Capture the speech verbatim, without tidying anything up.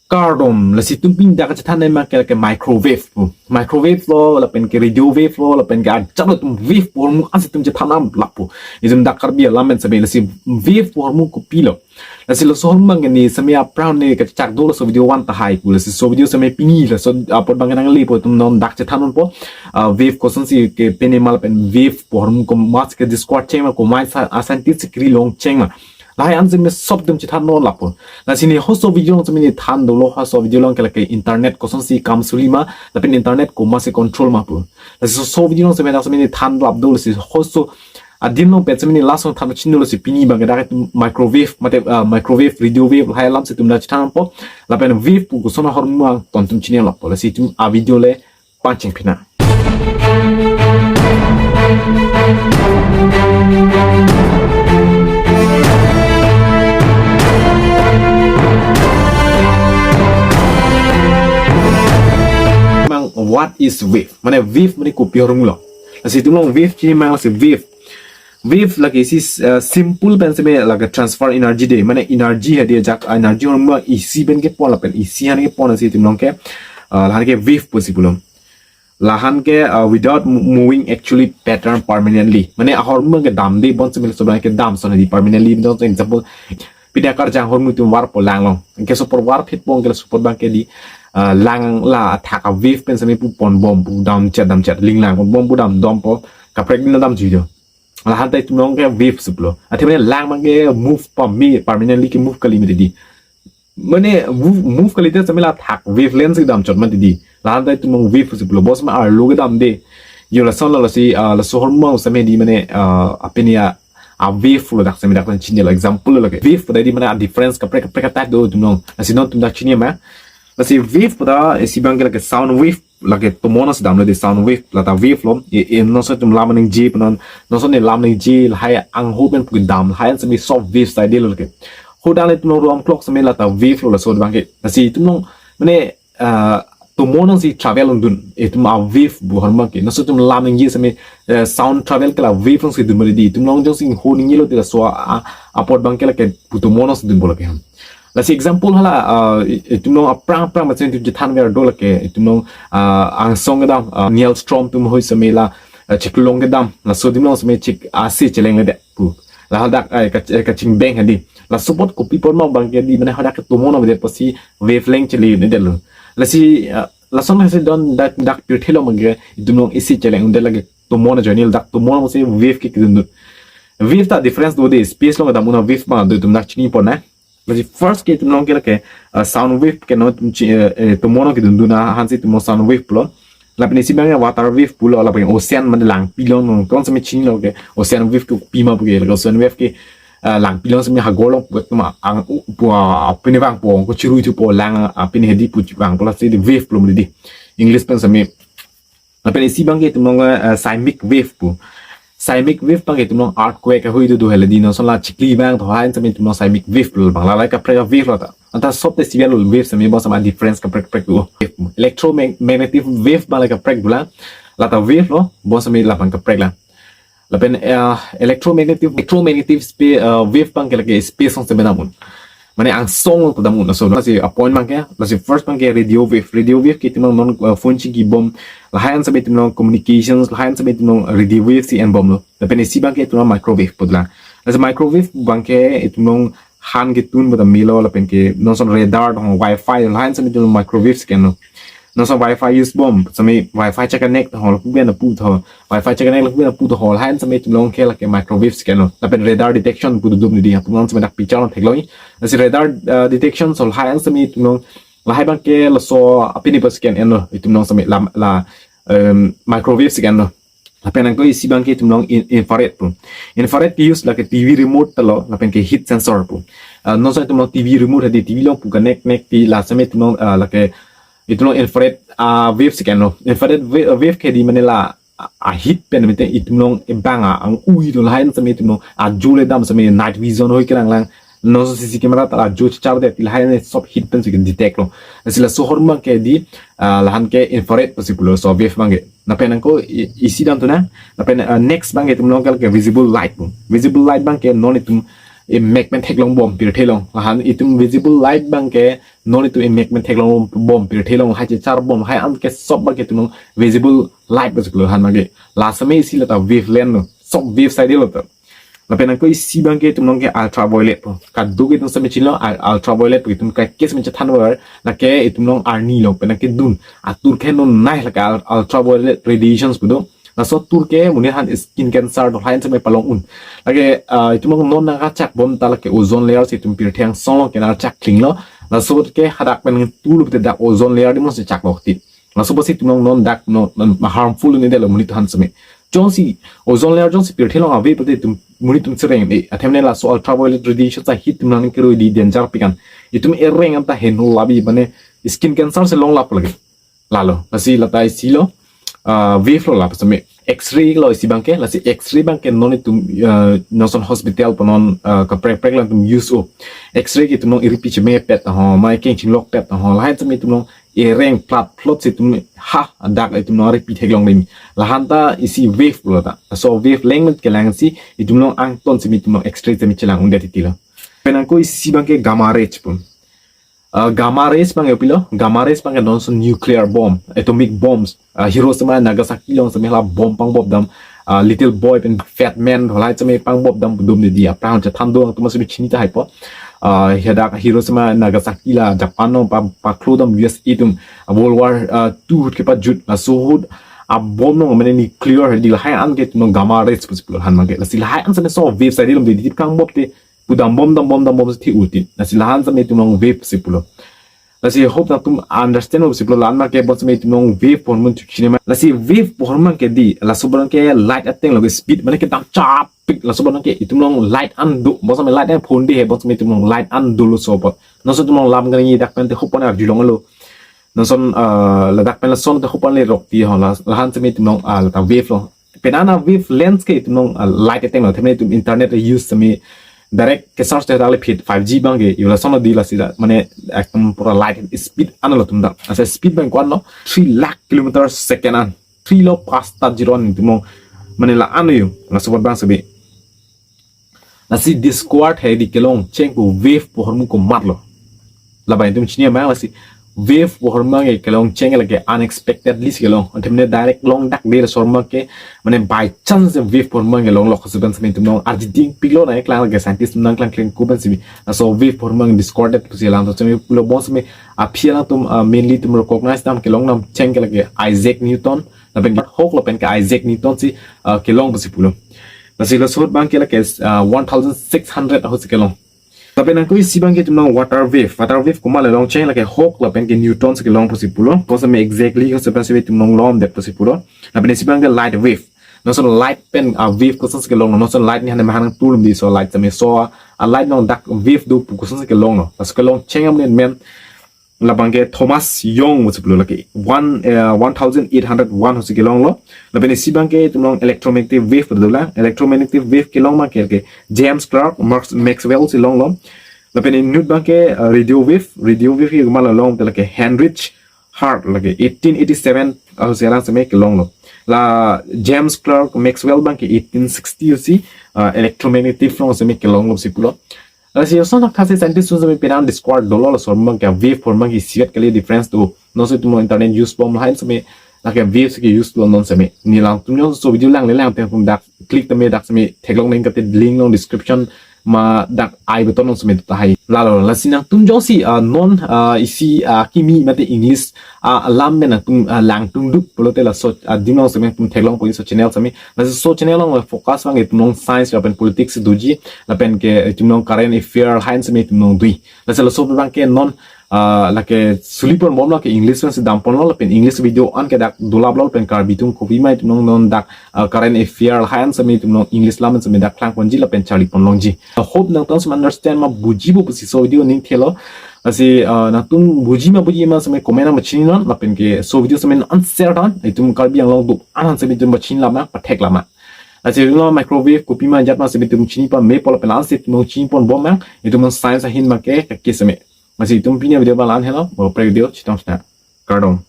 Kardom, lasi itum pini dak kachethan abang ke, ke microwave pu. Microwave lo, lapen ke radio wave lo, lapen ke ajat lo, itum wave pu ahormu ansi itum chethan nang lapu. Itum dak Karbi alam pen seme, lasi wave pu ahormu kopilo. Lasi laso ahormu abang ke ne seme aphrang ne kachak do laso video one tahai pu. Lasi laso video seme pini laso apot abang ke nangle po, itum non dak chethan non po. Ah, wave kosonsi ke pine ma lapen wave pu ahormu komatsi ke discover cheng ma, komat sa, ah, scientist kri long cheng ma. Lahai an seme sob itum chethan non lapu. Lasi ne halaso video along seme ne than dolo, halaso video along ke lake internet kosonsi kam suli ma, lapen internet komatsi control ma pu. Lasi halaso video along seme dak seme ne than lap do, lasi halaso adim along pen seme ne last along than chini lo, lasi pini abang ke dak itum microwave, mate, ah, microwave, radio wave, lahai alamsi itum dak chethan po, lapen wave pu koson ahormu angton itum chini lapu. Lasi itum a video le pangcheng pina. Mang, what is wave? Mane wave mane kopi ahormu lo. Lasi itum along wave chini mang, lasi wave. Wave lake isi, eh, simple pen seme lake transfer energy de. Mane energy hadi ajak, energy ahormu isi pen kepon lapen isi aphan kepon, lasi itum along ke, eh, la aphan ke wave pu si pulo. La aphan ke, uh, without mo-, moving actually pattern permanently. Mane ahormu abang ke damde, bonseme laso abang ke dam ason hadi permanently. Bonseme example, pini akarjang ahormu itum varpo lang along. Anke laso apor varphit po, anke laso apor abang ke di, uh, lang la athak a wave pen seme pu ponbom pu damchet damchet, linglang ponbom pu damdom po, kaprek din damjui do. La aphan ta itum along ke wave si pulo. Athe mane lang abang ke move pame, permanently ke move kali mati di. Mane move, move kali te seme la athak wavelength si damchot mati di. La aphan ta itum along wave si pulo. Bonseme arlo ke damde. Yo lason lo, lasi, ah, laso ahormu seme di mane, ah, apini a, a wave lo, dak seme dak chini lo, example lo ke. Wave pu ta di mane a difference kaprek kaprek a-type do itum along. Lasi non itum dak chini ma. Lasi wave pu ta isi abang ke lake sound wave, lake tomon si damlo de, sound wave, la ta wave lo. E, e, non laso itum lam nangji pu non, non laso ne lam nangji, lahai angho pen pu dam, lahai an seme soft wave side lo lake. Hadak le itum along room clock seme la ta wave lo, laso abang ke. Lasi itum along mane, ah, tomon si travel undun, itum a wave pu ahormu abang ke. Non laso itum lam nangji seme, eh, sound travel ke la wave alongsi dun mati di. Itum along jongsi ingho nangji lo te laso a, a, apot abang ke lake pu tomon si dunpo lake ham. Lasi example hala, ah, i-, itum along aphrang aphrang macam itum chethan ver do lake, itum along, ah, angsong kedam, ah, Neil Strom atum ahoi seme la, ah, chiklo long kedam, laso adim along seme chik ase chelengledet pu. La hadak, eh, ka, eh, kachingbeng hadi. Laso apot kopi apot ma abang ke di mane hadak ke tomon avedet pusi wavelength chele un'edet lo. Lasi, ah, lason lasi don dak, dak pirthe along abang ke itum along ase cheleng un'edet, lake tomon ajoine dak tomon pusi wave ke kedun dun. Wave ta difference do de, space along kedam un a wave abang do, itum dak chinipo na. Lasi first ke itum along ke lake, uh, sound wave ke non itum chi-, eh, eh, tomon kedun dun aphansi itum along sound wave pulo. Lapen isi abang ke water wave pulo, lapen ocean mane langpi along, non kosonsi me chini lo ke ocean wave ke kopi ma pu ke, lake ocean wave ke, uh, langpi along seme hagor along pu itum ang u-, pu, uh, apini vangpo, ko chirui thupo lang, uh, apini hadi pu vangpo, lasi di wave pulo mati di. English pen seme. Lapen isi abang ke itum along, eh, seismic wave pu. Seismic wave abang ke itum along earthquake ahoi do do hela di, non lason la chikli vangthu, lahai an seme itum along seismic wave pu abang, la lahai kaprek a wave lo ta. Anta sob te sibian lo wave seme, bonseme difference kaprek kaprek do. Electromagnetic wave abang la kaprek do la. La ta wave lo, bonseme la abang kaprek la. Lapen, eh, electromagnetic, electromagnetic spe-, eh, wave abang ke lake space along seme dam un. Mane angsong along dam un. Laso, lasi a point abang ke, lasi first abang ke radio wave. Radio wave ke itum along non, eh, phone chingkibom, lahai an seme itum along communications, lahai an seme itum along radio wave si enbomlo. Lapen isi abang ke itum along microwave pu la. Lasi microwave abang ke itum along han ketun pu ta melo, lapen ke non lason radar tong, wifi, lahai an seme itum along microwave si kenlo. Non lason wifi use bom, seme wifi che-connect tong, lapu pen lapu tho. Wifi che-connect lapu pen lapu tho, lahai an seme itum along ke lake microwave si kenlo. Lapen radar detection pu dodum di, atum along seme dak picture along theklong. Lasi radar, eh, detection so lahai an seme itum along, lahai abang ke laso apini pusi ke enlo, itum along seme lam, la, em, microwave si kenlo. Lapen anke isi abang ke itum along in-, infrared pu. Infrared ke use lake T V remote ta lo, lapen ke heat sensor pu. Ah, non lason itum along T V remote hadi T V along pu connect, connect ti, la seme itum along, ah, lake itum along infrared, ah, wave si kenlo. Infrared wa-, wave ke di mane la, ah, ah, heat pen mete itum along ebang a, ang ui do, lahai an seme itum along ajo le dam, seme night vision ahoi kelang lang. Non laso C C camera ta la ajo char det, lahai an sob heat pensi ke detect lo. Lasi laso ahormu abang ke di, ah, la aphan ke infrared pusi pulo, laso wave abang ke. Lapen anke i-, isi damthu na. Lapen, ah, next abang ke itum along ke lake visible light pu. Visible light abang ke non itum, emek pen theklong bom pirthe along. Lahan itum visible light abangke non itum emek pen theklong bom pirthe along, lahai chechar bom lahai an ke sob abangke itum along visible light pusi pulo lahan abangke. La sitame isi lata wavelength lo, sob wave side lo ta. Lapen anke isi abangke itum along ke ultraviolet pu. Kadokave itum sitame chinilo ul- ultraviolet pu itum kaike sitame chethan var, lake itum along arni lo pen anke dun atur ke non nai lake ul- ultraviolet radiations pu do. Laso atur ke monit aphan skin cancer do lahai an sitame palong un. Lake, ah, itum along non nangkachak bom ta lake ozone layer si itum pirthe angsong along ke nangchak klinglo. Laso ke hadak pen tu lo pute dak ozone layer di monsi chaklo ti. Laso apotsi itum along non dak non, non harmful un-edetlo monit aphan sitame. Jongsi ozone layer jongsi pirthe along ave pute itum monit atum chereng-e. Athema laso ultraviolet radiation ta hit itum along keroi di danger pik an. Itum ereng anta heno labi mane skin cancer si longlap lagi. Lalo, lasi lata isi lo, ah, wave lo la sitame. X-ray lo isi abangke, lasi X-ray abangke non itum, ah, non ason hospital pu non, ah, kaprek prek along itum use o. X-ray ke itum along iripi chemepet ho, mai keng chinglokpet ho, lahai sitame itum along ereng plat plot si itum ha dak itum along iripi theklong rim. Lahan ta isi wave lo ta. So wavelength kelang si itum along angton sitame itum along X-ray sitame chelang un-edet titi lo. Pen anke isi abangke gamma rays pu. Uh, gamma rays abang yo pilo, gamma rays abang non ason nuclear bomb, atomic bombs. Uh, Hiroshima, Nagasaki along sitame la bomb pangbop dam, uh, little boy pen fat man, halahai sitame pangbop dam dum di dia, prang chethan do, atum sitame chini tahai po. Uh, hadak Hiroshima, Nagasaki la Japan along pa, paklo dam U S A atum, uh, World War, uh, two ahut kepajut, laso ahut, a bomb along mane nuclear di lahai an ke itum along gamma rays pusi pulo lahan abangke. Lasi lahai an sitame so wave side lo di di pangbop te, pu dam bom dam bom dam bom si thi utin. Lasi lahan sitame itum along wave si pulo. Lasi hope nangtum understand lo si pulo, la-an abangke bonsitame itum along wave pu ahormu chini ma. Lasi wave pu ahormu ke di, laso abangke light ateng lo ke speed, mane kedam chapik, laso abangke itum along light an do, bonsitame light an phone di he, bonsitame itum along light an dolo so apot. Non ason itum along lam kani dak pen te hopan arjulong lo. Non ason, ah, ladak pen lason te hopan le rok ti ho, la, lahan sitame itum along, ah, lata wave lo. Penang a wavelength ke itum along, ah, light ateng lo, athema itum internet use sitame direct ke search te dale phit five G abangke, yo lason lo di lasi la, mane ekdom pura light speed an lo atum dang. Asa speed abang ko-an lo, three lakh kilometer second an. Three lo pasta jiron itum along, mane la-an yo, laso apot abang sitame. Lasi discord he di kelongcheng pu wave pu ahormu komat lo. Labang itum chini ma lasi wave pu ahormu ke kelongcheng lake unexpectedly si kelong. Athema direct long dak de laso ahormu ke, mane by chance wave pu ahormu ke longlok, laso pen sitame itum along arjiding piklo, nangklang lake scientist nangklang kleng kuban sitame. Laso wave pu ahormu discorded pusi lang to sitame pulo, bonsitame aphi alangtum, ah, mainly itum recognize dam kelong dam cheng ke lake Isaac Newton. Lapen hok lapen ke Isaac Newton si, ah, kelong pusi pulo. Lasi laso ahut abangke lake, ah, one thousand six hundred ahut si kelong. Lapen anke isi abangke itum along water wave. Water wave komat le longcheng, lake hok lapen ke Newton si kelong pusi pulo. Bonsitame exactly ko sepen sebe itum along lomdet pusi pulo. Lapen isi abangke light wave. Non ason light pen a wave koson si kelong, non ason light ni hane mahang tulum di so light sitame so a light along dak wave do pu koson si kelong lo. Laso kelongcheng amen men labangke Thomas Young pusi pulo, lake one, eh, one thousand eight hundred one ahut si kelong lo. Lapen isi abangke itum along electromagnetic wave pu dolang. Electromagnetic wave kelong abangke ke James Clerk, Max-, Maxwell si longlo. Lapen inut abangke, eh, radio wave, radio wave ke komat along te lake Heinrich Hertz lake eighteen eighty-seven ahut si alang sitame kelong lo. La James Clerk Maxwell abangke eighteen sixty ahut si, eh, electromagnetic wave along sitame kelong lo si pulo. Lasi ason akhasi scientist atum sitame penang discord dolo, laso ahormu ke wave pu ahormu ke isivet kali difference do. Non ason itum along internet use bom lahai sitame lake wave si ke use lo non sitame. Neli langtum yo so video lang le lang pen dak click tame dak sitame theklong nang kate link along description ma dak I button along sitame tahai. Lalo, lasi nangtum jongsi, ah, non, ah, isi, ah, kimi mate English, ah, alam pen nangtum, ah, langtungduk pulote laso, ah, adim along sitame nangtum theklongpo laso channel sitame. Laso channel along focus abang itum along science lapen politics doji, lapen ke itum along current affair lahai sitame itum along dui. Lasi laso abangke non, ah, lake suli pon bom lake English pen si dam pon lo, lapen English video an ke dak dolap lo, lapen Karbi atum kopima itum along non dak, ah, current affair lahai sitame itum along English lam sitame dak klang ponji lapen charli pon longji. I hope nangtum sitame understand ma buji bo pusi so video ning thelo. Lasi, ah, nangtum buji ma buji ma sitame comment nang pachini non, lapen ke so video sitame nang share non, itum Karbi Anglong do-an sitame itum pachini lama, pathek lama. Lasi lo microwave kopima jat ma sitame itum chini pa mepo lapen la-an si itum chini pon bom nang, itum science ahin abangke kake sitame. Lasi itum pini video abang la-an helo, mo pre video chetong sna. Kardom.